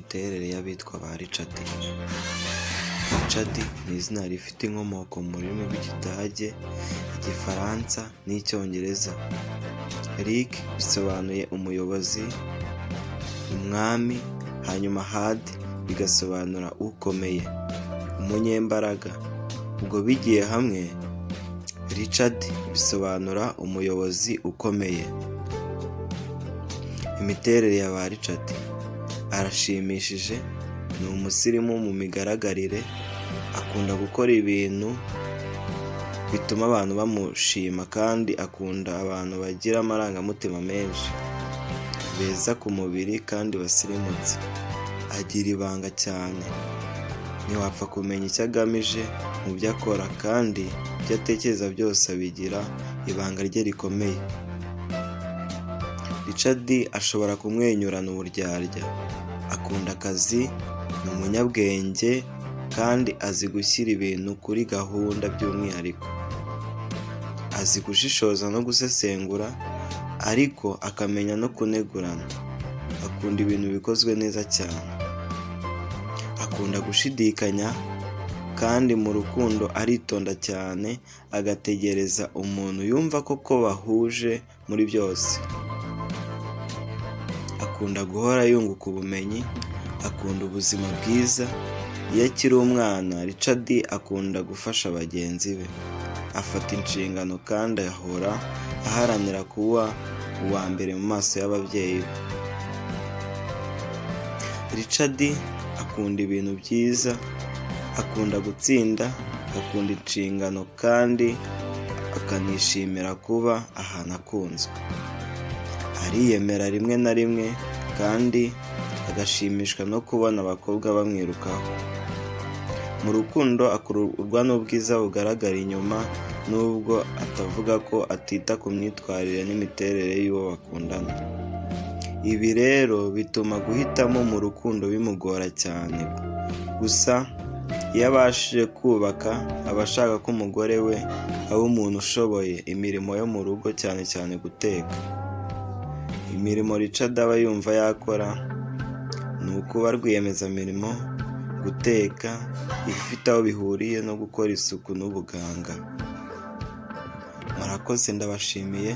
Imiterere y'abitwa ba Richard. Richard ni izina rifite inkomoko mu rurimi rw'Ikidage, Igifaransa n'Icyongereza. Rick bisobanuye umuyobozi, umwami, hanyuma Hard bigasobanura ukomeye, umunyembaraga. Ubwo bigiye hamwe, Richard bisobanura umuyobozi ukomeye. Imiterere ya ba Richard: arashimishije, ni umusirimu mu migaragarire, akunda gukora ibintu bituma abantu bamushima kandi akunda abantu bagira amarangamutima menshi, beza ku mubiri kandi basirimutse. Agira ibanga cyane, ntiwapfa kumenya icyo agamije mu byo akora kandi ibyo atekereza byose abigira ibanga rye rikomeye. Richard ashobora kumwenyurana uburyarya, akunda akazi, ni umunyabwenge kandi azi gushyira ibintu kuri gahunda by'umwihariko. Azi gushishoza no gusesengura ariko akamenya no kunegurana. Akunda ibintu bikozwe neza cyane. Akunda gushidikanya kandi mu rukundo aritonda cyane, agategereza umuntu yumva koko bahuje muri byose. Akunda guhora yunguka ubumenyi, akunda ubuzima bwiza. Iyo akiri umwana, Richard akunda gufasha bagenzi be. Afata inshingano kandi ahora aharanira kuba uwa mbere mu maso y'ababyeyi be. Richard akunda ibintu byiza, akunda gutsinda, akunda inshingano kandi akanishimira kuba ahantu akunzwe. Ariyemera rimwe na rimwe kandi agashimishwa no kubona abakobwa bamwirukaho. Mu rukundo akururwa n'ubwiza bugaragara inyuma, nubwo atavuga ko atita ku myitwarire n'imiterere y'uwo bakundana. Ibi rero bituma guhitamo mu rukundo bimugora cyane. Gusa iyo abashije kubaka, aba ashaka ko umugore we aba umuntu ushoboye imirimo yo mu rugo, cyane cyane guteka. Imirimo Richard aba yumva yakora ni ukuba rwiyemezamirimo, guteka, ibifite aho bihuriye no gukora isuku n'ubuganga. Murakoze, ndabashimiye,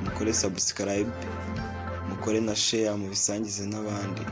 mukore subscribe, mukore na share, mubisangize n'abandi.